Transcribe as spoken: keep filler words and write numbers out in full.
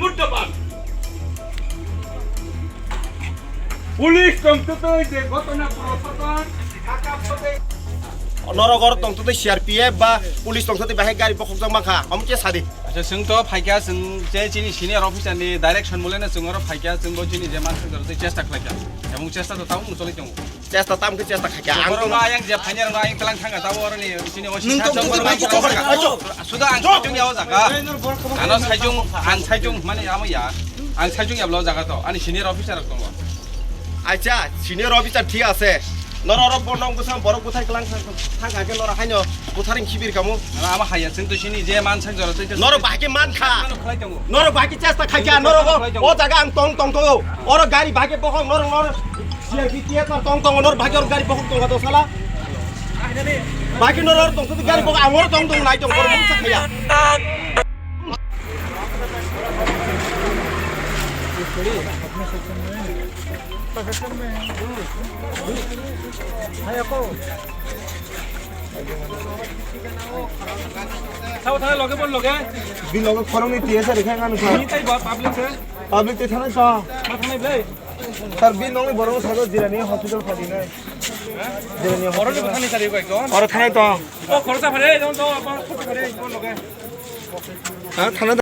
Murdaban. Police tongtwtwi je ghotona proshashan, Dhaka Norok oro tongtwtwi C R P F ba police tongtwtwi bahai gari bokhokjak mankha, omo khe sadi. Acha, chwng to phaikha, chwng je chini senior officer ni direction mulaino chwng oro phaikha, chwng bo chini je mansuk jorotwi chesta khlaikha. Ebong chesta to tabuk choli tongo. Chesta tam khe chesta khaikha. Ang borok no ayang je phainai rok no ayang tlang thangkha, tabo oroni chini o Nwng sisa tong chong tong borok tong ayang tong tlang tong thangkha. Tong. Suda ang saijung yao jaga. Ano saijung, ang saijung mani amo ya. Ang saijung yablo jaga to. Ani senior officer rok tongo. Acha, senior officer thik ase. Norok oro borok bwsa borok bwthai tlang thangkha khe norok haino bwtharing khibir kamo. Ano amo haya chwng to sini je mansak jora tei. Norok bahai khe mankha. Ano khlai tongo. Norok bahai khe chesta khaikha. Norok o, o jaga ang tong tong to. Oro gari bahai khe bokhok norok norok. C R P T F tong tong nor bhagi or gari bokhok tong to sala. Bhagi nor or tong to gari bokhok ang or tong tong nai tong kor mung sakya. Sabo thana loge bol loge. Bi loge khorong ni T S R khe nganu sa. Ni tai ba public se. Public te thana sa. Ma thana blai. Sir, bi nongni borok sajak Jirani hospital phadinai. Jirani hospital. Oro thani sari ko ekdom. Oro thanai tong. O khorsa phare, ekdom to, apa, khorsa phare, ekdom loge. Ha, thanai.